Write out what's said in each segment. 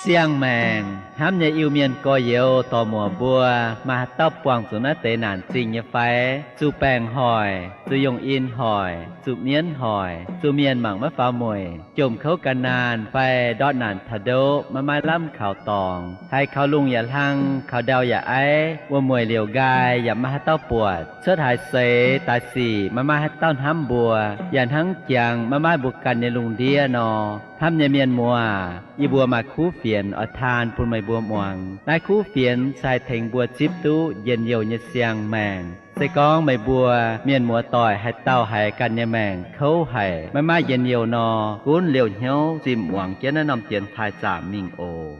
Siang-maengc hnamv nyei Iu-Mienh gorx-youz dorc-muoc mbuo, maaih haaix dauh buangh zuqc naaiv deix naanc zingh nyei fai? Zuqc baengc hoic, zuqc yungh in hoic, zuqc mienv hoic, zuqc mienh mangc maiv faaux mueic, jomc kouv ga'naanh fai ndortv naanc taux ndoqv maiv maaih lamh kaux dorngx, haiz kaux lungh yaac hlang, kaux ndau yaac aiv, wuom-mueic liouc nqaai yaac maiv maaih haaix dauh buatc, cuotv haaix seix daaih sic maiv maaih haaix dauh hnamv mbuo, yaac hnangv jangx maiv maaih mbuo ganh nyei lungh ndiev nor, hnamv nyei mienh muoz, yie mbuo maaih kuv fienx oix taan bun meih mbuo muangx. Naaiv kuv fienx se haih tengx mbuo zipv duqv njien-youh nyei siang-maengc. Se gorngv meih mbuo mienh muoz-doic haaix dauh haiz ganh nyei maengc kouv haic, maiv maaih njien-youh nor, gunv liouh hnyouv zinh muangx jienv naaiv norm dienx taaih zaamc mingh oc.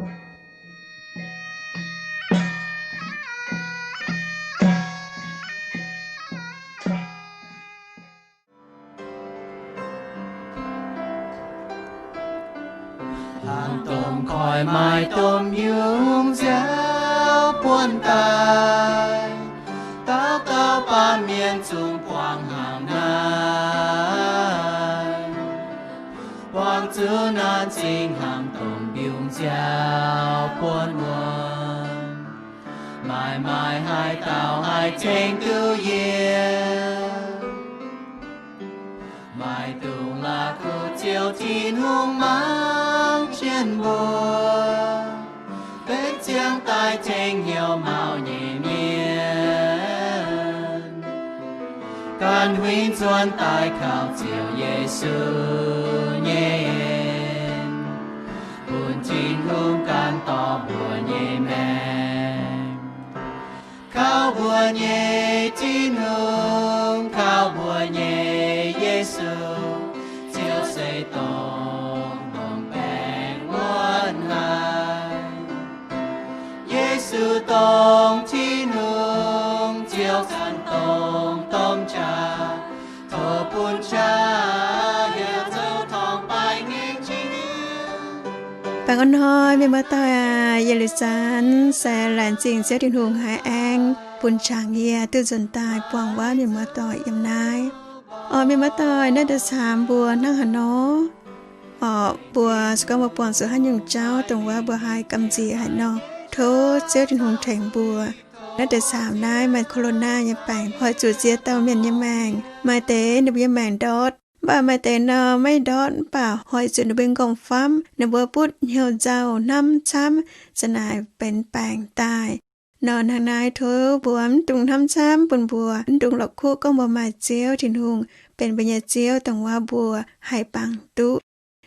Hnaangx domh koiv maaih domh yungz nziaaux buonv daaih, dauh dauh baamh mienh zungv buangh hnaangx naaiv, buangh zuqc naaiv zingh hnaangx domh yungz nziaaux buonv wuom. Maaih maaih haaix dauh haih tengx duqv yie? Maaih dungz la'kuqv Ziouv Tin-Hungh mangc jienv mbuo, benx ziangh daaih tengx hnyouv mauv nyei mienh, ganh huingx nzuonx daaih kaux Ziouv Yesu nyei en, bun Tin-Hungh gan dorh mbuo nyei maengc. Kaux mbuo nyei Tin-Hungh, kaux mbuo nyei Yesu, Ziouv se dongh ndongc baengh wuonv haic. Yesu dongh Tin-Hungh, Ziouv zanc dongh domh qaqv, tov bun qaqv yaac zoux torngv baengh nyei jiex. Baengh orn hnoi mienh muoz-doic aac, yietc liuz zanc se laengz zingh Ziouv Tin-Hungh haiz aengx bun qangx yie duqv nzuonx daaih buangh wuov mienh muoz-doic yiem naaiv. Orqc, mienh muoz-doic, naaiv deix caamx mbuo hnangv haaix nor? Orqc, mbuo se gorngv mbuo buangh zuqc haaix nyungc jauv dongh wuov mbuo haih gamh nziex haic nor, tov Ziouv Tin-Hungh tengx mbuo. Naaiv deix caamx naaiv maaih corona nyei baengc hoic zuqc ziex dauh mienh nyei maengc. Maaih deix ninh mbuo nyei maengc ndortv, mv baac maaih deix nor maiv ndortv, mv baac hoic zuqc ninh mbuo nyei nqorngv-famv, ninh mbuo butv hnyouv nzauh hnamv camv, za'naaic benx baengc daaih. Nor hnangv naaiv tov mbuo mv dungx hnamv camv, bun mbuo mv dungx la'kuqv gorngv mbuo maaih Ziouv Tin-Hungh benx mbuo nyei Ziouv dongh wuov mbuo haih bangc duqv.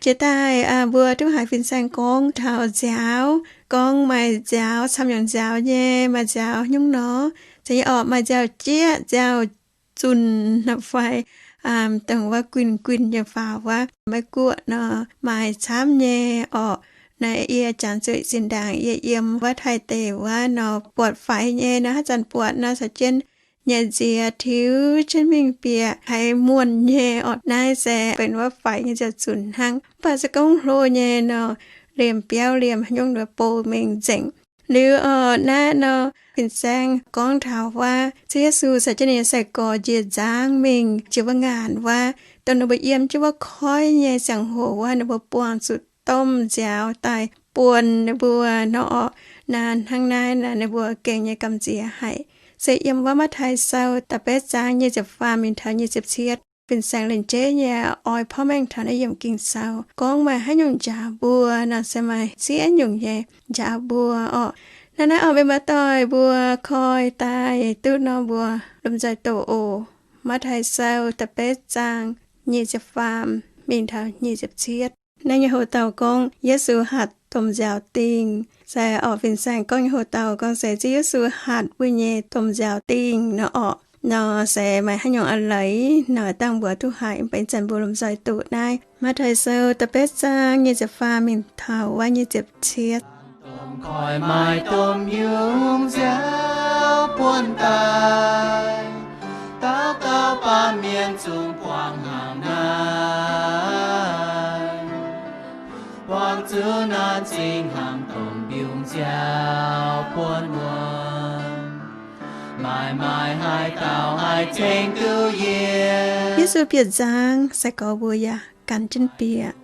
Jiex daaih mbuo duqv haiz fin-saeng gorngv taux nziaaux, gorngv maaih nziaaux camv nyungc nziaaux nyei, maaih nziaaux nyungc nor, zeiz nyei orqc, maaih nziaaux jieqv, nziaaux zunc nor fai dongh wuov guinh guinh nyei faaux wuov, Meiv-Guoqv nor maaih camv nyei orqc. Naaiv yie jangx zuqc zinh ndaangc yie yiem wuov Taiv deic wuov nor, buatc faix nyei nor, haaix zanc buatc nor caux jienv nyei nziex tiux jienv mingh bieqc haiz muonh nyei orqc. Naaiv se benx wuov faix nyei nziaaux zunc hnangv. Mv baac se gorngv hlo nyei nor, liemh biauv liemh haaix nyungc nduov bou mingh nzengc. Liuz orqc, naaiv nor fin-saeng gorngv taux wuov Ziouv Yesu caux jienv ninh nyei sai-gorx njiec nzangv mingh jiex wuov ngaanc wuov, dongh ninh mbuo yiem jienv wuov koiv nyei ziangh hoc wuov, ninh mbuo buangh zuqc domh nziaaux daaih buonc ninh mbuo nor orqc. Naaiv hnangv naaiv naaic ninh mbuo gengh nyei gamh nziex haic. Se yiem wuov Matv^tai Sou da'betv zaang nyic ziepc faam mingh taux nyic ziepc cietv. Fin-saeng lengc jeiv nyei oix porv mengh taux naaiv yiemc Ging-Sou gorngv maaih haaix nyungc njaaux mbuo nor, se maaih ziex nyungc nyei njaaux mbuo orqc. Naaiv naaiv orqc, mienh muoz-doic, mbuo koi daaih duqv nor mbuo lomh nzoih doqc oc. Matv^tai Sou da'betv zaang nyic ziepc faam mingh taux nyic ziepc cietv. Naaiv nyei hoc-dauh gorngv Yesu hatc domh nziaaux dingh. Se orqc, fin-saeng gorngv nyei hoc-dauh gorngv se Ziouv Yesu hatc mbuo nyei domh nziaaux dingh nor orqc. Nor se maaih haaix nyungc a'leiz nor dangh mbuo duqv haiz, mv baac ih zanc mbuo lomh nzoih doqc naaiv Matv^tai Sou da'betv zaang nyic ziepc faam mingh taux wuov nyic ziepc cietv. Domh koiv maaih domh yungz nziaaux buonv daaih, dauh dauh baamh mienh zungv buangh hnaangx naaiv, buangh zuqc naaiv zingh hnaangx domh yungz nziaaux buonv wuom. Maaih maaih haaix dauh haih tengx duqv yie? Yesu bieqc nzangv, sai-gorx mbuo yaac gan jienv bieqc.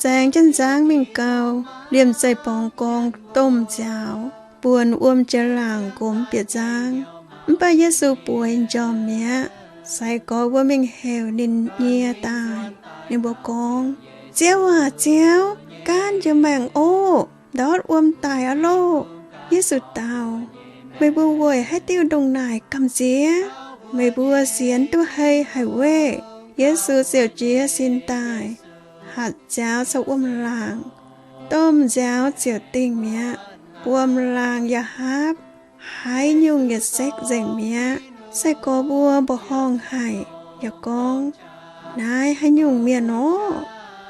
Zaengx jienv nzangv mingh gau, liemh zeih borngz gorngv domh nziaaux buonc wuom jiex laangc nqomz bieqc nzangv. Mv baac Yesu bueix m'njormh mi'aqv. Sai-gorx mbuo mingh heuc ninh nyie daaih. Ninh mbuo gorngv, Ziouv aac, Ziouv, gaanv njoux maengc oc. Ndortv wuom daic aqv loh. Yesu dau, Meih mbuo weic haaix diuh ndongc naaic gamh nziex? Meih mbuo sienx duqv hei haic weih. Yesu ziouc jiez sin daaih, hatc nziaaux caux wuom-laangc. Domh nziaaux ziouc dingh mi'aqv. Wuom-laangc yaac haapv, haaix nyungc yietc sekv nzengc mi'aqv. Sai-gorx mbuo mbuoqc horngh haic, yaac gorngv, Naaiv haaix nyungc mienh orqv?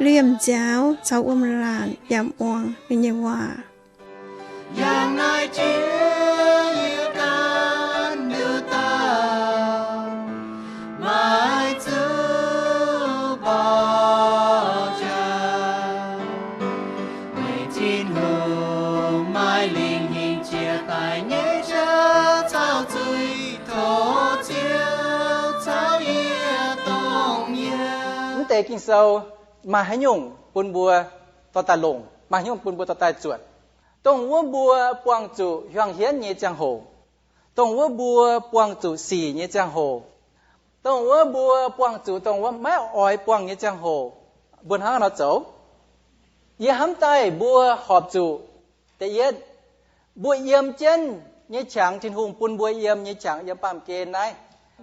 Liemh nziaaux caux wuom-laangc yaac muangx ninh nyei waac. Yangh naaiv jiex yie ganh liuz dauh, maiv zuqc mborqv jaax. Weic Tin-Hungh maaih lingc hingh jiex daaih nyei jauv caux zuiz, tov Ziouv caux yie dongh yie. Mv deix Ging-Sou maaih haaix nyungc bun mbuo dorh daaih longc, maaih haaix nyungc bun mbuo dorh daaih zuotc? Dongh wuov mbuo buangh zuqc hiuang hienv nyei ziangh hoc, dongh wuov mbuo buangh zuqc sic nyei ziangh hoc, dongh wuov mbuo buangh zuqc dongh wuov maiv oix buangh nyei ziangh hoc, mbuo hnangv haaix nor zoux? Yie hnamv daaih mbuo horpc zuqc, da'yietv, mbuo yiem jienv nyei qangx, Tin-Hungh bun mbuo yiem nyei qangx, yiem baamh gen naaiv,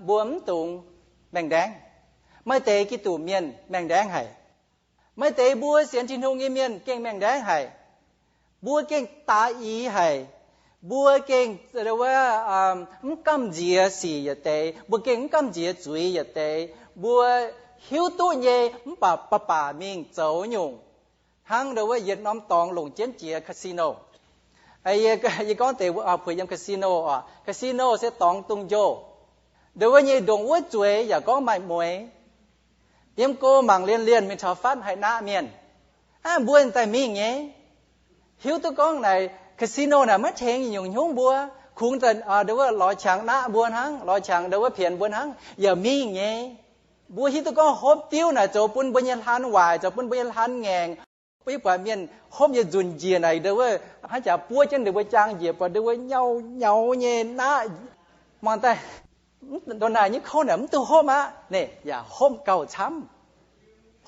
mbuo mv dungx maengh ndaengv. Maaih deix Giduc mienh maengh ndaengv haic. Maaih deix mbuo sienx Tin-Hungh nyei mienh gengh maengh ndaengv haic. Mbuo gengh daaix ix haic. Mbuo gengh mv gamh nziex sic yietc deix, mbuo gengh mv gamh nziex zuiz yietc deix. Mbuo hiuv duqv nyei mv baac baac baac mingh zoux nyungc. Hnangv ndongc wuov yietc norm dorngx longc jienv jiex casino. Yie gorngv deix puix yiem casino oc. Casino se dorngx dungz-njoh. Ndongc wuov nyei ndongc wuov zueiz yaac gorngv maaih mueix. Yiem go mangc lienh lienh mingh taux fatv haih naqv mienh. Aav, mbuo daaih mingh nyei. Hiuv duqv gorngv naaic casino naaic maiv tengx nyungc hnyouv mbuo. Kungx ndongc wuov lorz qangx naqv mbuo hnangv, lorz qangx ndongc wuov pienx mbuo hnangv, yaac mingh nyei. Mbuo hiuv duqv gorngv hopv diuv naaic zoux bun mbuo nyei hlan waaic, zoux bun mbuo nyei hlan ngaengc. Mbuo hiuv buatc mienh hopv nyei nzunc njiec naaic, ndongc wuov hnangv jaax buov jienv ninh mbuo jaang njiec, buatc ndongc wuov nyauv nyauv nyei naqv. Mangc daaih, ndongc naaic nyei kouv naaic mv duqv hopv aqv. Naaic yaac hopv gauh camv.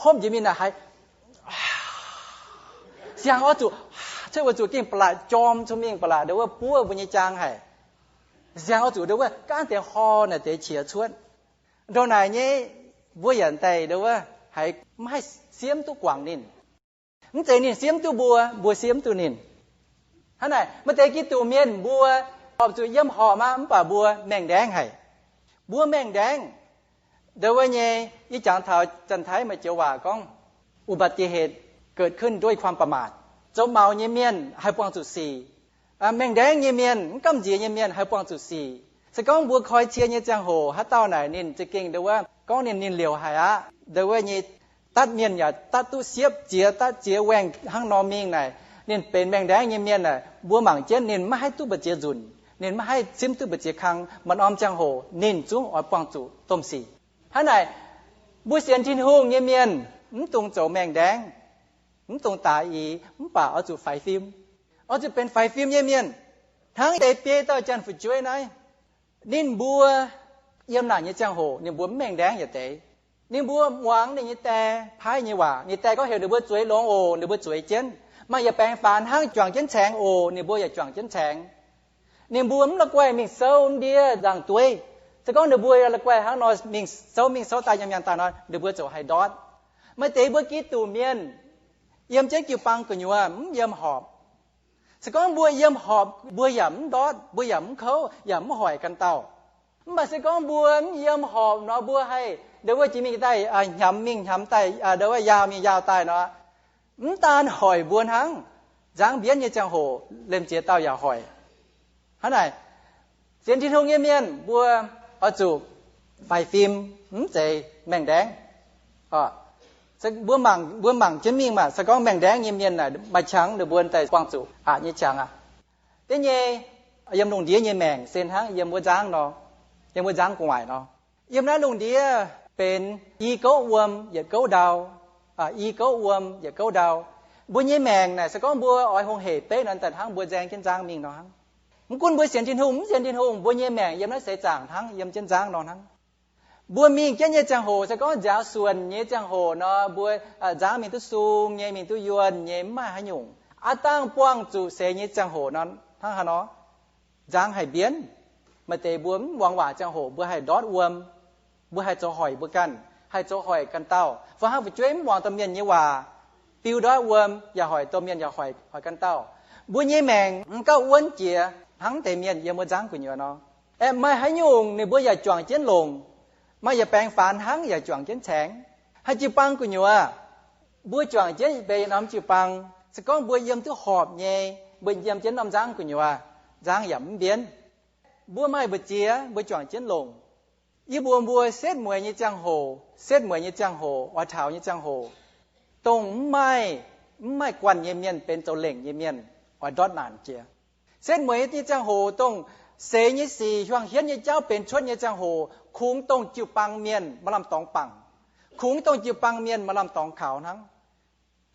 Hopv njiec mingh naaic haiz siang oix zuqc, cuotv oix zuqc gengh ba'laqc jorm cun mingh ba'laqc ndongc wuov buov mbuo nyei jaang haic. Siang oix zuqc ndongc wuov gaanv deix hor naaic deix qiex cuotv. Ndongc naaic nyei, mbuo yaac daaih ndongc wuov haiz mv haih siemv duqv guangc ninh. Mv zeiz ninh siemv duqv mbuo, mbuo siemv duqv ninh. Hnangv naaic, maaih deix Giduc mienh mbuo horpc zuqc yiem horpc aqv, mv baac mbuo maengh ndaengv haic. Mbuo maengh ndaengv. Ndongc wuov nyei, yie jangx taux Janx-Taiv maaih joux waac gorngv อุบัติเหตุเกิดขึ้นด้วยความประมาท. Zoux maux nyei mienh haih buangh zuqc sic. Maengh ndaengv nyei mienh, mv gamh nziex nyei mienh haih buangh zuqc sic. Se gorngv mbuo koi cie nyei ziangh hoc, haaix dauh naaic ninh za'gengh ndongc wuov gorngv ninh, ninh liouc haic aqv. Ndongc wuov nyei, datv mienh yaac datv duqv siepv, ziex datv ziex waengh hnangv nor mingh naaic, ninh benx maengh ndaengv nyei mienh naaic, mbuo mangc jienv ninh maiv haih duqv mbu'ziex nzunc, ninh maiv haih simv duqv mbu'ziex kang. Maaih norm ziangh hoc ninh zungv oix buangh zuqc domh sic. Hnangv naaic, mbuo sienx Tin-Hungh nyei mienh mv dungx zoux maengh ndaengv, mv dungx daaix ix, mv baac oix zuqc faix fim. Oix zuqc benx faix fim nyei mienh. Hnangv deix biei dauh janx-fu'jueiv naaiv, ninh mbuo yiem naaic nyei ziangh hoc ninh mbuo mv maengh ndaengv yietc deix. Ninh mbuo muangx ninh nyei die paaiv nyei waac. Ninh die gorngv heuc ninh mbuo zueiz longx oc, ninh mbuo zueiz jienv. Maaih yietc baengx faanx hnangv juangc jienv caengx oc, ninh mbuo yaac juangc jienv caengx. Ninh mbuo mv la'guaih mingh souv ndiev nzangc-dueiv. Se gorngv ninh mbuo la'guaih hnangv nor mingh souv, mingh souv daaih nyanc nyanc daaih nor, ninh mbuo ziouc haih ndortv. Maaih deix mbuo Giduc mienh yiem jienv jiu-baang gu'nyuoz mv yiem horpc. Se gorngv mbuo yiem horpc, mbuo yaac mv ndortv, mbuo yaac mv kouv, yaac mv hoic ganh dauh. Mv baac se gorngv mbuo mv yiem horpc nor, mbuo haih ndongc wuov jiex mingh daaih hnyamx mingh hnyamx daaih, ndongc wuov yaauh mingh yaauh daaih nor, mv daan hoic mbuo hnangv, nzangv mbienv nyei ziangh hoc liemh ziex dauh yaac hoic. Hnangv naaic, sienx Tin-Hungh nyei mienh mbuo oix zuqc faix fim, mv zeiz maengh ndaengv. Mbuo mangc, mbuo mangc jienv mingh maah, se gorngv maengh ndaengv nyei mienh naaic maaih qangx ninh mbuo daaih buangh zuqc aqc nyei qangx aqv. Deix nyei, yiem lungh ndiev nyei maengc se hnangv yiem wuov nzangv nor, yiem wuov nzangv gu'nguaaic nor. Yiem naaiv lungh ndiev benx i gouv wuom yietc gouv ndau. i gouv wuom yietc gouv ndau. Mbuo nyei maengc naaic se gorngv mbuo oix hungh heic beiv nor, daaih hnangv mbuo nzaeng jienv nzangv mingh nor hnangv. Mv gunv mbuo sienx Tin-Hungh mv sienx Tin-Hungh, mbuo nyei maengc yiem naaiv seix zaangc hnangv yiem jienv nzangv nor hnangv. Mbuo mingh jienv nyei ziangh hoc, se gorngv nziaaux suonc nyei ziangh hoc nor, mbuo nzangv mingh duqv sung nyei, mingh duqv yuonh nyei, mv maaih haaix nyungc. Aav dangh buangh zuqc seix nyei ziangh hoc nor, hnangv haaix nor nzangv haih mbienv. Maaih deix mbuo mv muangx waac ziangh hoc mbuo haih ndortv wuom, mbuo haih zoux hoic mbuo ganh, haih zoux hoic ganh dauh, fai hnangv fu'jueiv mv muangx domh mienh nyei waac, biu ndortv wuom, yaac hoic domh mienh, yaac hoic, hoic ganh dauh. Mbuo nyei maengc mv gauh wuonv jiex hnangv deix mienh yiem wuov nzangv gu'nyuoz nor. Aeqv, maaih haaix nyungc ninh mbuo yaac juangc jienv longc, maaih yaac baengx faanx hnangv yaac juangc jienv caengx. Haaix jiu-baang gu'nyuoz, mbuo juangc jienv mbeix norm jiu-baang, se gorngv mbuo yiem duqv horpc nyei, mbuo yiem jienv norm nzangv gu'nyuoz, nzangv yaac mv mbienv. Mbuo maaih mbu'ziex mbuo juangc jienv longc. Yie mbuo mbuo setv mueiz nyei ziangh hoc, setv mueiz nyei ziangh hoc, oix taux nyei ziangh hoc, dongh mv maaih, mv maaih guanh nyei mienh benx zoux lengc nyei mienh, oix ndortv naanc jiex. Setv mueiz nyei ziangh hoc dongh seix nyei sic, hiuang hienv nyei jauv benx cuotv nyei ziangh hoc, kungx dongh jiu-baang mienh maaih lamh dorngx bangc, kungx dongh jiu-baang mienh maaih lamh dorngx kaux hnangv.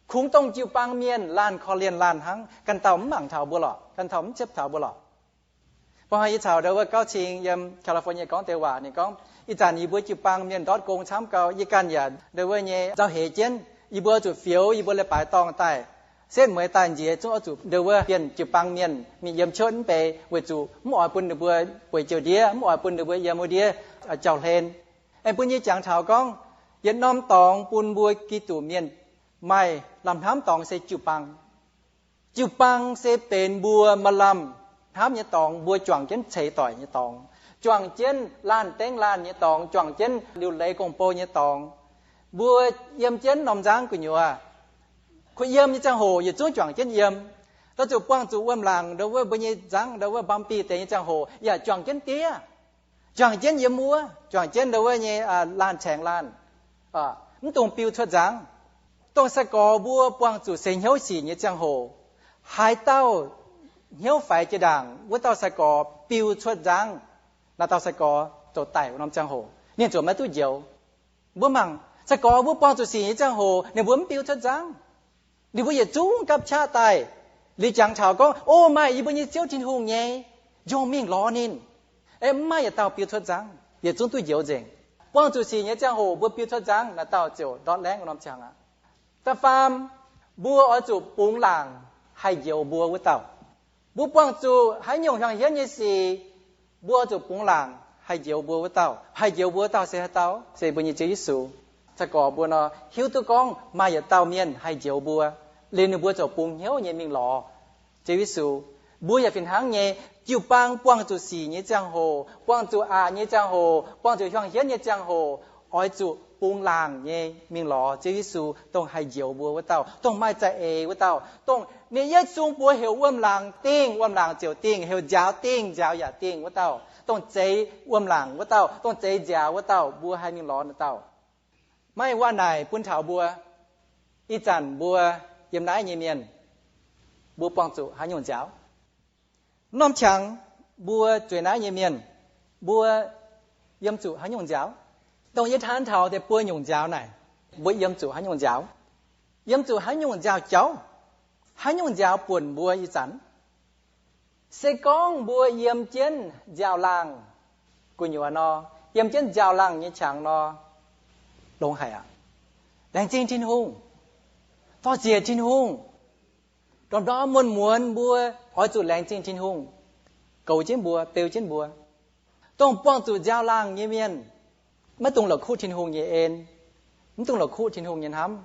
Kungx dongh jiu-baang mienh laanh korv-lienh laanh hnangv, ganh dauh mv mangc taux mbuo lorqc, ganh dauh mv ciepv taux mbuo lorqc. Baac hnoi yie caux ndo wuov gauv cing yiem California gorngv deix waac, ninh gorngv, ih zanc yie mbuo jiu-baang mienh ndortv gong camv gau, yie ganh yaac ndo wuov nyei nzauh heix jienv, yie mbuo zuqc fioux yie mbuo leiz-baaix dorngh daaih, setv mueiz daaih nziex zungv oix zuqc ndo wuov bienh jiu-baang mienh mingh yiem ciouv mv bei, weic zuqc mv oix bun ninh mbuo bueix jiouv ndiev, mv oix bun ninh mbuo yiem wuov ndiev jauv-hlen. Aengx bun yie jangx taux gorngv, yietc norm dorngx bun mbuo Giduc mienh maaih lamh hnamv dorngx se jiu-baang. Jiu-baang se benx mbuo maaih lamh hnamv nyei dorngx, mbuo juangc jienv ceix doic nyei dorngx, juangc jienv laanh dengv laanh nyei dorngx, juangc jienv liuc leiz gong-bou nyei dorngx. Mbuo yiem jienv norm nzangv gu'nyuoz, kuh yiem nyei ziangh hoc yietc zungv juangc jienv yiem. Daaih zuqc buangh zuqc wuom-laangc ndo wuov mbuo nyei nzangv ndo wuov Mbam Bih deix nyei ziangh hoc yaac juangc jienv diev, juangc jienv yiem wuov, juangc jienv ndo wuov nyei laanh caengx laanh, mv dungx biu cuotv nzangv. Dongh sai-gorx mbuo buangh zuqc seix hnyouv sic nyei ziangh hoc, haaix dauh hnyouv faix jiex ndaangc, wuov dauh sai-gorx biu cuotv nzangv, naaiv dauh sai-gorx zoux daic wuov norm ziangh hoc ninh ziouc maiv duqv njoux. Mbuo mangc sai-gorx mbuo buangh zuqc sic nyei ziangh hoc ninh mbuo mv biu cuotv nzangv. Ninh mbuo yietc zungv gapv qaqv daaih. Liuz jangx taux gorngv, O, maaih yie mbuo nyei Ziouv Tin-Hungh nyei, njongh mingh lorz ninh. Aeqv, mv maaih yietc dauh biu cuotv nzangv, yietc zungv duqv njoux nzengc. Buangh zuqc sic nyei ziangh hoc mbuo biu cuotv nzangv, naaiv dauh ziouc ndortv laengv wuov norm ziangh aqv. Da'faam, mbuo oix zuqc bungx laangc haih njoux mbuo wuov dauh. Mbuo buangh zuqc haaix nyungc hiuang hienv nyei sic, mbuo oix zuqc bungx laangc haih njoux mbuo wuov dauh. Haih njoux mbuo wuov dauh se haaix dauh? Se mbuo nyei Ziouv Yesu. Sai-gorx mbuo nor hiuv duqv gorngv maaih yietc dauh mienh haih njoux mbuo, liuz ninh mbuo ziouc bungx hnyouv nyei mingh lorz Ziouv Yesu. Mbuo yaac fih hnangv nyei, jiu-baang buangh zuqc sic nyei ziangh hoc, buangh zuqc aqc nyei ziangh hoc, buangh zuqc hiuang hienv nyei ziangh hoc, oix zuqc bungx laangc nyei mingh lorz Ziouv Yesu, dongh haih njoux mbuo wuov dauh, dongh maaih za'eix wuov dauh, dongh ninh yietv sung buoz heuc wuom-laangc dingh, wuom-laangc ziouc dingh, heuc nziaaux dingh, nziaaux yaac dingh wuov dauh, dongh zeix wuom-laangc wuov dauh, dongh zeix nziaaux wuov dauh, mbuo haih mingh lorz naaiv dauh. Maaih waac naaic bun taux mbuo, ih zanc mbuo yiem naaiv nyei mienh, mbuo buangh zuqc haaix nyungc nziaaux? Norm qangx mbuo zueiz naaiv nyei mienh, mbuo yiem zuqc haaix nyungc nziaaux? Dongh yie taan taux deix buo nyungc nziaaux naaic, mbuo yiem zuqc haaix nyungc nziaaux? Yiem zuqc haaix nyungc nziaaux jauv? Haaix nyungc nziaaux buonc mbuo ih zanc? Se gorngv mbuo yiem jienv nziaaux-laangh gu'nyuoz nor, yiem jienv nziaaux-laangh nyei qangx nor, longx haic aqv. Laengz zingh Tin-Hungh, dor-ziec Tin-Hungh. Ndorm-ndorm muonz-muonz mbuo oix zuqc laengz zingh Tin-Hungh goux jienv mbuo, beu jienv mbuo. Dongh buangh zuqc nziaaux-laangh nyei mienh, maiv dungx la'kuqv Tin-Hungh nyei en, mv dungx la'kuqv Tin-Hungh nyei hnamv.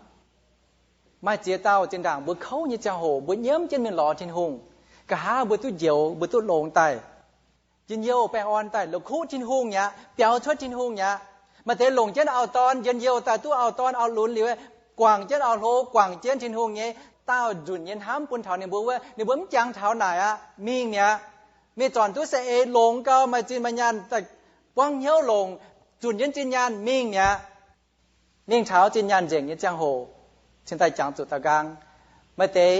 Maaih ziex dauh zinh ndaangc mbuo kouv nyei ziangh hoc mbuo nyiemv jienv mingh lorz Tin-Hungh. Nqa'haav mbuo duqv njoux, mbuo duqv longx daaih, njien-youh baengh orn daaih, la'kuqv Tin-Hungh mi'aqv, biaux cuotv Tin-Hungh mi'aqv. Maaih deix longc jienv auv-dorn njien-youh daaih duqv auv-dorn auv-lunx liuz, guangc jienv auv-hlo, guangc jienv Tin-Hungh nyei daauh nzunc nyei hnamv bun taux ninh mbuo wuov, ninh mbuo mv jangx taux naaic aqv, mingh mi'aqv. Mingh zornc duqv saeng-eix longx gau, maaih zinh maaih nyaanh daaih buangv hnyouv longc, zunc jienv zinh nyaanh mingh mi'aqv. Mingh taux zinh nyaanh nzengc nyei ziangh hoc, cingx daaih jangx zuqc daaux nqaang. Maaih deix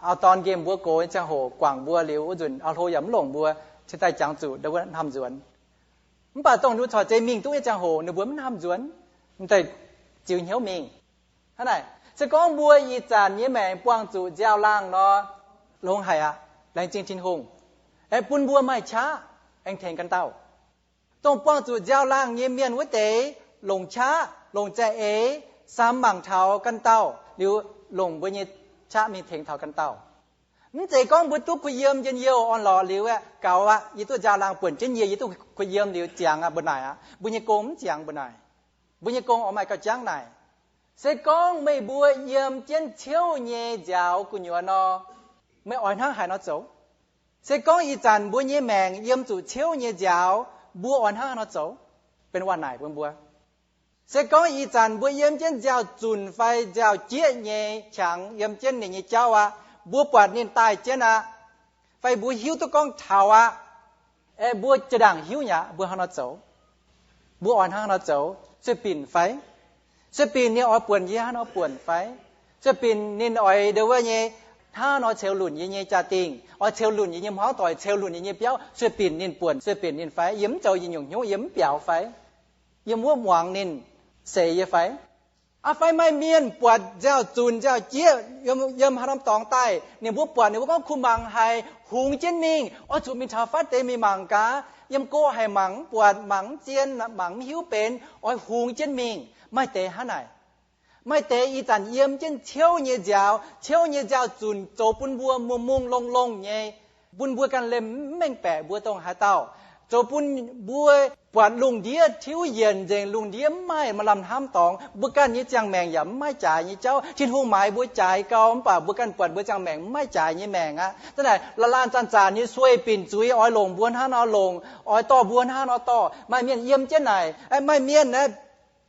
auv-dorn nqemh mbuo gox nyei ziangh hoc, guangc mbuo liuz wuov nzunc auv-hlo yaac mv longc mbuo, cingx daaih jangx zuqc ndo wuov hnamv nzuonx. Mv baac dongh ninh mbuo corc zeiz mingh duqv nyei ziangh hoc ninh mbuo mv hnamv nzuonx, mv daaih ziux hnyouv mingh. Hnangv naaic, se gorngv mbuo ih zanc nyei maengc buangh zuqc nziaaux-laangh nor, longx haic aqv. Laengz zingh Tin-Hungh, aengx bun mbuo maaih qaqv aengx tengx ganh dauh. Dongh buangh zuqc nziaaux-laangh nyei mienh wuov deix longc qaqv, longc za'eix, samx mangc taux ganh dauh liuz, longc mbuo nyei qaqv mingh tengx taux ganh dauh. Mv zeiz gorngv mbuo duqv kuh yiem njien-youh orn-lorqc liuz aeqv, gaux aqv, yie duqv nziaaux-laangh buonc jienv yie, yie duqv kuh yiem liuz ziangx aqv, mbuo naaic aqv, mbuo nyei gong mv ziangx mbuo naaic. Mbuo nyei gong oix maaih gauh jangv naaic. Se gorngv meih mbuo yiem jienv ciouv nyei nziaaux gu'nyuoz nor, meih oix hnangv haaix nor zoux? Se gorngv ih zanc mbuo nyei maengc yiem zuqc ciouv nyei nziaaux, mbuo oix hnangv haaix nor zoux? Benx waac naaic bun mbuo. Se gorngv ih zanc mbuo yiem jienv nziaaux-zunc fai nziaaux-jieqv nyei qangx, yiem jienv ninh nyei jauv aqv, mbuo buatc ninh daaih jienv aqv, fai mbuo hiuv duqv gorngv taux aqv, aeqv, mbuo jiex ndaangc hiuv nyei aqv, mbuo hnangv haaix nor zoux? Mbuo oix hnangv haaix nor zoux? Sueih binc fai? Sueih binc ninh oix buonc yie hnangv haaix nor buonc fai? Sueih binc ninh oix ndo wuov nyei hnangv haaix nor ceux lunc yie nyei jaa-dingh, oix ceux lunc yie nyei hmuangv doic, ceux lunc yie nyei biauv, sueih binc ninh buonc, sueih binc ninh fai? Yie mv zoux yie nyungc hnyouv, yie mv biaux fai? Yiem wuov muangx ninh seix yie fai? Aa, fai maaih mienh buatc nziaaux-zunc nziaaux-jieqv yiem haaix norm dorngx daaih, ninh mbuo buatc ninh mbuo gorngv kuh mangc haic, hungx jienv mingh, oix zuqc mingh taux fatv deix mingh mangc gaax. Yiem go haic mangc mv buatc, mangc mv zien, mangc mv hiuv benx, oix hungx jienv mingh. Maaih deix hnangv naaic. Maaih deix ih zanc yiem jienv ciouv nyei nziaaux, ciouv nyei nziaaux-zunc zoux bun mbuo mungh mungh longh longh nyei, bun mbuo ganh liemh mv mengh baeqc mbuo dongh haaix dauh, zoux bun mbuo buatc lungh ndiev tiuv yienc nzengc, lungh ndiev mv maaih maaih lamh hnamv dorngx, mbuo ganh nyei ziangh maengc yaac mv maaih jaaix nyei jauv. Tin-Hungh maaiz mbuo jaaix gau, mv baac mbuo ganh buatc mbuo ziangh maengc mv maaih jaaix nyei maengc aqv. Zanc naaic laanh laanh zanc zanc nyei sueih binc zuiz oix longc mbuo hnangv nor longc, oix dorh mbuo hnangv nor dorh. Maaih mienh yiem jienv naaic, maaih mienh naaiv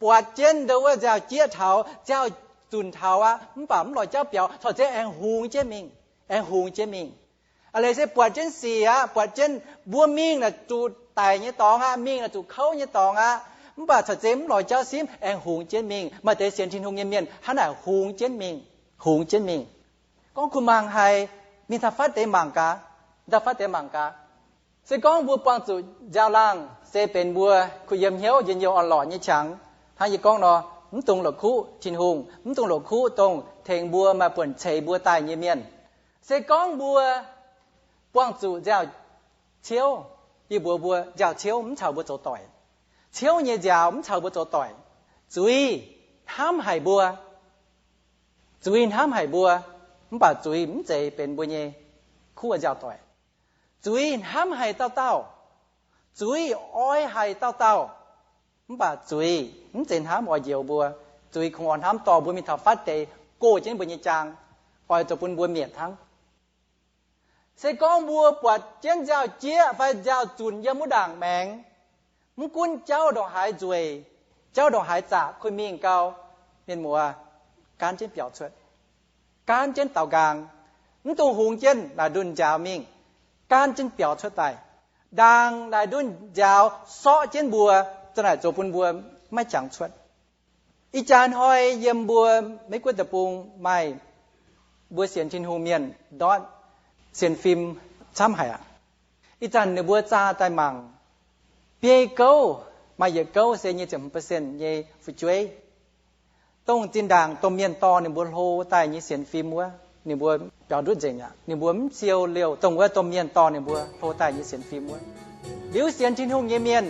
buatc jienv ndo wuov nziaaux-jieqv taux nziaaux-zunc taux aqv, mv baac mv lorz jauv biaux, corc zeiz aengx hungx jienv mingh, aengx hungx jienv mingh. Aa, leiz se buatc jienv sic aqv, buatc jienv mbuo mingh naaic zuqc daic nyei dorngx aqv, mingh naaic zuqc kouv nyei dorngx aqv, mv baac corc zeiz mv lorz jauv simv, aengx hungx jienv mingh. Maaih deix sienx Tin-Hungh nyei mienh hnangv naaic hungx jienv mingh, hungx jienv mingh. Gorngv kuh mangc haic, mingh taux fatv deix mangc gaax, taux fatv deix mangc gaax. Se gorngv mbuo buangh zuqc nziaaux-laangh se benx mbuo kuh yiem hnyouv njien-youh orn-lorqc nyei qangx, hnangv yie gorngv nor, mv dungx la'kuqv Tin-Hungh, mv dungx la'kuqv dongh tengx mbuo maaih buonc ceix mbuo daaih nyei mienh. Se gorngv mbuo buangh zuqc nziaaux-ciouv, yie mbuox mbuo, nziaaux-ciouv mv caux mbuo zoux doic. Ciouv nyei nziaaux mv caux mbuo zoux doic. Zuiz hnamv haic mbuo. Zuiz hnamv haic mbuo, mv baac zuiz mv zeiz benx mbuo nyei kuv nziaaux doic. Zuiz hnamv haic dauh dauh. Zuiz oix haic dauh dauh. Mv baac zuiz mv zeiz hnamv oix njoux mbuo. Zuiz kungx oix hnamv dorh mbuo mingh taux fatv deix, gox jienv mbuo nyei jaang, oix zoux bun mbuo mietc hnangv. Se gorngv mbuo buatc jienv nziaaux-jieqv fai nziaaux-zunc yiem wuov ndaangc maengx, mv gunv jauv ndongc haaix nzueic, jauv ndongc haaix zaqc, kuh mingh gau, mienh muoz, gaanv jienv biaux cuotv, gaanv jienv daaux nqaang. Mv dungx hungx jienv naaic ndunh nziaaux mingh, gaanv jienv biaux cuotv daaih. Ndaangc naaic ndunh nziaaux sorqv jienv mbuo, za'naaic zoux bun mbuo maiv jangx cuotv. Ih jaax hnoi yiem mbuo Meiv Guoqv deic-bung maaih mbuo sienx Tin-Hungh mienh ndortv sienx fim camv haic aqv. Ih zanc ninh mbuo zaah daaih mangc biei gouv, maaih yietc gouv se nyic ziepc hmz percent nyei fu'jueiv, dongh zinh ndaangc domh mienh dorh ninh mbuo hlo daaih nyei sienx fim wuov, ninh mbuo biaux ndutv nzengc aqv. Ninh mbuo mv siou liouh dongh wuov domh mienh dorh ninh mbuo hlo daaih nyei sienx fim wuov. Liuz sienx Tin-Hungh nyei mienh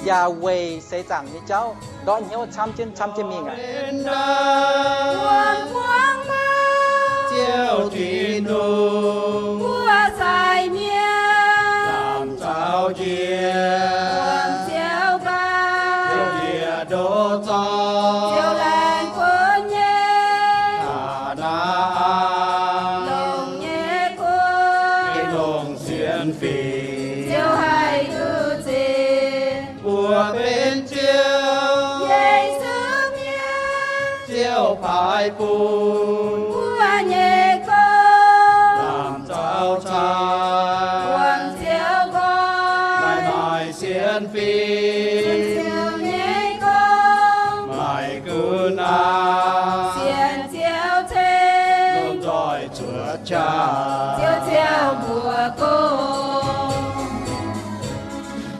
yaac weic seix zaangc nyei jauv ndortv hnyouv camv jienv camv jienv mingh aqv. Ziouv Tin-Hungh, mbuo sai mienh, lamh zaux njiec, Ziouv ganh, Ziouv njiec ndoqv zorqv, Ziouv laengz gunv nyei, Kaa^naa^an, longc nyei guoqv, longc sienx fim, Ziouv haih duqv zipv. Mbuo benx Ziouv, Yesu mienh, Ziouv paaiv bun mbuo nyei gong, lamh zaux cai, buangh Ziouv nqoi, maaih sienx fim, Ziouv nyei gong, maaih gunv aqv, sienx Ziouv ceng, lomh nzoih cuotv qaqv, Ziouv ziouc mbuox gong.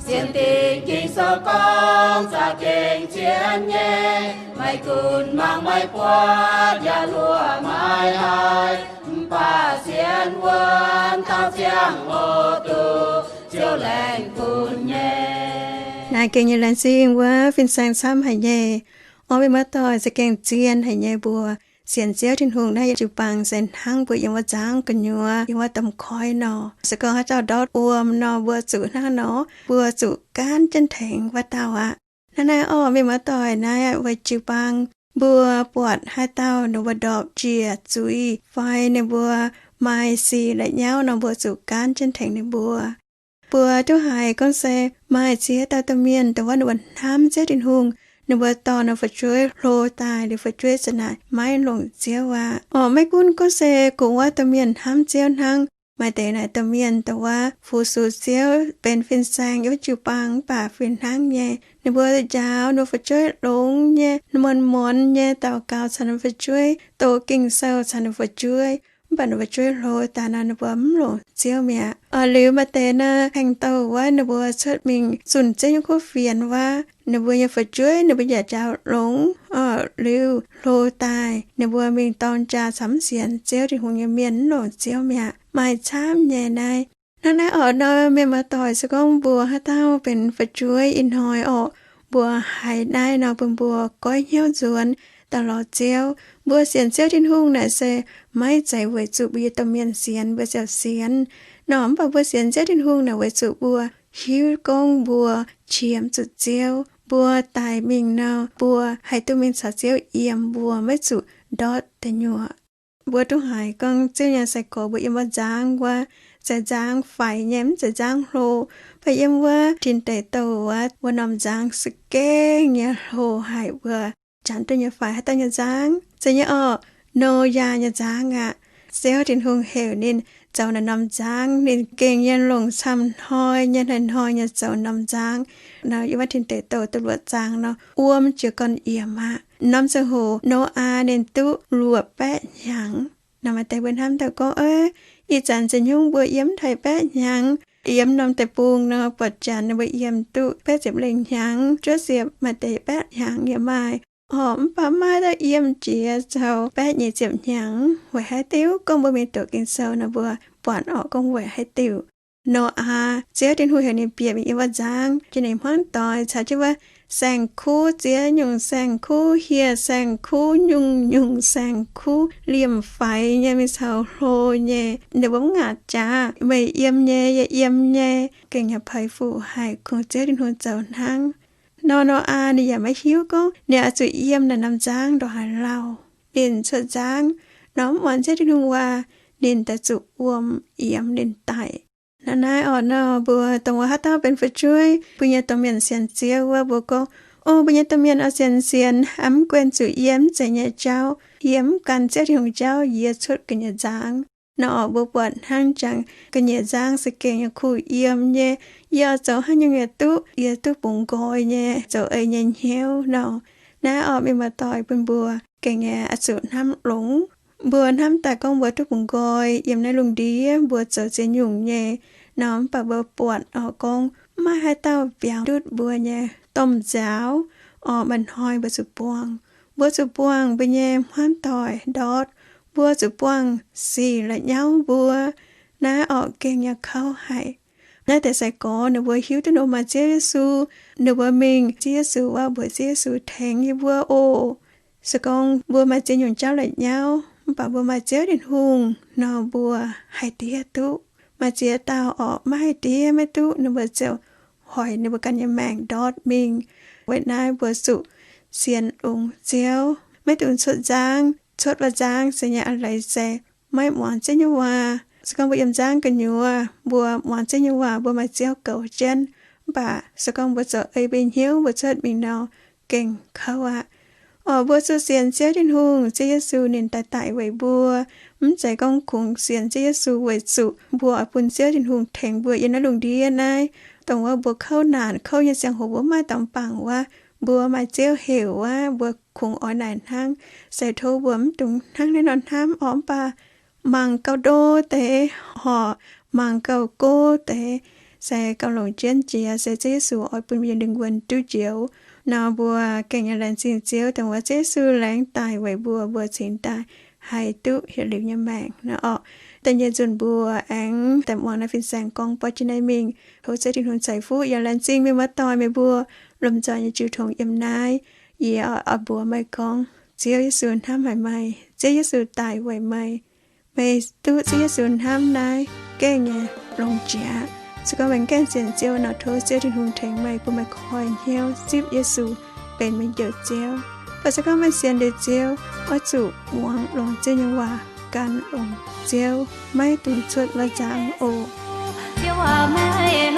Sienx Tin-Hungh Ging-Sou gorngv, za'gengh cien nyei, Gunv mangc maiv buatc yaac luoqc maiv haiz, mv baac sienx wuonv taux ziangh hoc duqv Ziouv laengz bun nyei. Naaiv gengh nyei laengz zingh wuov fin-saeng camv haic nyei. Orv, mienh muoz-doic, za'gengh zien haic nyei mbuo sienx Ziouv Tin-Hungh naaiv yietc jiu-baang se hnangv mbuo yiem wuov nzangv gu'nyuoz, yiem wuov domh koiv nor. Se gorngv haaix dauh ndortv wuom nor, mbuo zuqc hnangv nor, mbuo zuqc gaanv jienv tengx wuov dauh aqv. Hnangv naaiv orv, mienh muoz-doic, naaiv weic jiu-baang mbuo buatc haaix dauh ninh mbuo ndorpc njiec zuiz fai ninh mbuo maaih sic la'nyauv nor, mbuo zuqc gaanv jienv tengx ninh mbuo. Mbuo duqv haiz gorngv se maaih ziex dauh domh mienh dongh wuov ninh mbuo hnamv Ziouv Tin-Hungh, ninh mbuo dorh ninh fu'jueiv hlo daaih liuz fu'jueiv za'naaic maiv longc Ziouv aqv. Orv, maiv gunv gorngv se kungx wuov domh mienh hnamv Ziouv hnangv. Maaih deix naaic domh mienh dongh wuov fu-sux Ziouv benx fin-saeng yiem jiu-baang mv baac fih hnangv nyei, ninh mbuo njaaux ninh mbuo fu'jueiv longx nyei, muonz-muonz nyei daux gaux caux ninh fu'jueiv, doqc Ging-Sou caux ninh fu'jueiv, mv baac ninh fu'jueiv hlo daaih nor ninh mbuo mv longc Ziouv mi'aqv. Orv, liuz maaih deix naaic haaix dauh wuov ninh mbuo cuotv mingh zunh Ziouv nyei kuv fienx wuov, ninh mbuo nyei fu'jueiv ninh mbuo yaac njaaux longx. Orv, liuz hlo daaih ninh mbuo mingh dorng jaa caux mv sienx Ziouv Tin-Hungh nyei mienh mv longc Ziouv mi'aqv. Maaih camv nyei naaiv. Hnangv naaiv orv nor, mienh muoz-doic, se gorngv mbuo haaix dauh benx fu'jueiv ih hnoi orv, mbuo haiz naaiv nor bun mbuo goiv hnyouv nzuonx daaih lorz Ziouv. Mbuo sienx Ziouv Tin-Hungh naaic se maiv zeiz weic zuqc mbuo nyei domh mienh sienx mbuo ziouc sienx nor, mv baac mbuo sienx Ziouv Tin-Hungh naaic weic zuqc mbuo hiuv gorngv mbuo qiemx zuqc Ziouv, mbuo daic mingh nor, mbuo haih duqv mingh caux Ziouv yiem, mbuo maiv zuqc ndortv deic nyuoqc. Mbuo duqv haiz gorngv Ziouv nyei sai-gorx mbuo yiem wuov nzangv wuov, zeiz nzangv faix nyei, mv zeiz nzangv hlo. Mv baac yiem wuov tin deic douh wuov, wuov norm nzangv se gengh nyei hlo haic. Mbuo janx duqv nyei faix haaix dauh nyei nzangv? Zeiz nyei orv, Noyaa nyei nzangv aqv. Ziouv Tin-Hungh heuc ninh zoux naaiv norm nzangv, ninh gengh nyei longc camv hnoi nyei hnoi-hnoi nyei zoux norm nzangv. Nor yiem wuov tin deic douh duqv luoqc zaang nor, wuom jiez gorn yiemx aqv. Norm ziangh hoc Noyaa ninh duqv luoqc baeqv hnyangx. Nor maaih deix mbuo hnamv daaih gorngv, Ov, ih zanc nzengc nyungc mbuo yiem mv haih baeqv hnyangx. Yiem norm deic-bung nor, buatc janx ninh mbuo yiem duqv baeqv ziepc lengh hnyangx, juov ziepc, maaih deix baeqv hnyangx yaac maaih. Orv, mv baac maaih dauh yiem jiex zoux baeqv nyeic ziepc hnyangx. Weic haaix diuc? Gorngv mbuo mingh doqc Ging-Sou nor mbuo buatc orv gorngv weic haaix diuc. Noyaa, Ziouv Tin-Hungh heuc ninh bieqc mingh yiem wuov nzangv, jienv ninh hmuangv doix caux jienv wuov saeng-kuv, ziex nyungc saeng-kuv, hieh saeng-kuv, nyungc-nyungc saeng-kuv, liemh faix nyei mingh caux hlo nyei. Ninh mbuo mv ngaatc jaax, meih yiem nyei, yie yiem nyei, gengh yaac peix fuc haic, kungx Ziouv Tin-Hungh zoux hnangv. Nor Noyaa ninh yaac maiv hiuv gorngv ninh oix zuqc yiem naaiv norm nzangv ndongc haaix lauh. Ninh cuotv nzangv nor mv muangx Ziouv Tin-Hungh waac, ninh daaih zuqc wuom yiemx ninh daic. Naaiv naaiv orv nor, mbuo dongh wuov haaix dauh benx fu'jueiv, mbuo nyei domh mienh sienx Ziouv wuov, mbuo gorngv, Ov, mbuo nyei domh mienh oix sienx, sienx, mv guen zuqc yie mv zeiz nyei jauv, yie mv gan Ziouv Tin-Hungh jauv, yie cuotv ga'nyiec nzangv. Nor orv mbuo buatc hnangv jangx ga'nyiec nzangv se gengh nyei kuh yiem nyei. Yie oix zoux haaix nyungc yaac duqv, yie duqv bungx nqoi nyei, zoux ei nyei hnyouv nor. Naaiv orv mienh muoz-doic, bun mbuo gengh nyei oix zuqc hnamv longx. Mbuo hnamv daaih gorngv mbuo duqv bungx nqoi yiem naaiv lungh ndiev, mbuo zoux ziex nyungc nyei nor, mv baac mbuo buatc orv gorngv maiv maaih haaix dauh biaux ndutv mbuo nyei domh nzaaux. Orv maaih hnoi mbuo zuqc buangh, mbuo zuqc buangh mbuo nyei hmuangv doic ndortv, mbuo zuqc buangh sic la'nyauv mbuo. Naaiv orv gengh nyei kouv haic. Naaiv deix sai-gorx ninh mbuo hiuv duqv ninh mbuo maaih Ziouv Yesu, ninh mbuo mingh Ziouv Yesu wuov, mbuox Ziouv Yesu tengx yie mbuo oc. Se gorngv mbuo maaih ziex nyungc jauv la'nyauv, mv baac mbuo maaih Ziouv Tin-Hungh nor, mbuo haih diev duqv. Maaih ziex dauh orv maiv haih diev maiv duqv, ninh mbuo ziouc hoic ninh mbuo ganh nyei maengc ndortv mingh. Weic naaiv mbuo zuqc sienx longx Ziouv, maiv dungx cuotv nzangv. Cuotv wuov nzangv se nyei a'leiz se maiv muangx Ziouv nyei waac. Se gorngv mbuo yiem nzangv gu'nyuoz, mbuo muangx Ziouv nyei waac, mbuo maaih Ziouv goux jienv, mv baac se gorngv mbuo zoux ei mbuo hnyouv, mbuo cuotv mingh nor, gengh kouv aqv. Orv mbuo zuqc sienx Ziouv Tin-Hungh, Ziouv Yesu ninh daaih daic weic mbuo. Mv zeiz gorngv kungx sienx Ziouv Yesu weic zuqc mbuo oix bun Ziouv Tin-Hungh tengx mbuo yiem naaiv lungh ndiev naaiv. Dongh wuov mbuo kouv naanc kouv nyei ziangh hoc mbuo maiv maaih dorngx bangc wuov, mbuo maaih Ziouv heuc wuov, mbuo kungx oix naaic hnangv. Se tov mbuo mv dungx hnangv naaiv nor hnamv orv, mv baac mangc gauh ndo deix horc, mangc gauh go deix, se gauh longc jienv jiex, se Ziouv Yesu oix bun mbuo nyei lingh wuonh duqv njoux. Nor mbuo gengh nyei laengz zingh Ziouv dongh wuov Ziouv Yesu laengz daaih weic mbuo, mbuo cingx daaih haih duqv yietc liuz nyei maengc nor orqc. Da'nyeic nzunc mbuo aengx daaih muangx naaiv fin-saeng gorngv borqv jienv naaiv mingh. Tov Ziouv Tin-Hungh ceix fuqv yaac laengz zingh meih muoz-doic meih mbuo lomh nzoih nyei jiu tongx yiem naaiv. Yie oix mbuox meih gorngv, Ziouv Yesu hnamv haic meih. Ziouv Yesu daic weic meih. Meih duqv Ziouv Yesu hnamv naaiv gengh nyei longx jiex. Se gorngv meih mv gaengh sienx Ziouv nor, tov Ziouv Tin-Hungh tengx meih, bun meih koi hnyouv zipv Yesu benx meih njoux Ziouv. Mv baac se gorngv meih sienx liuz Ziouv, oix zuqc muangx longx Ziouv nyei waac, gan longx Ziouv, maiv dungx cuotv wuov nzangc oc. Ziouv aac, meih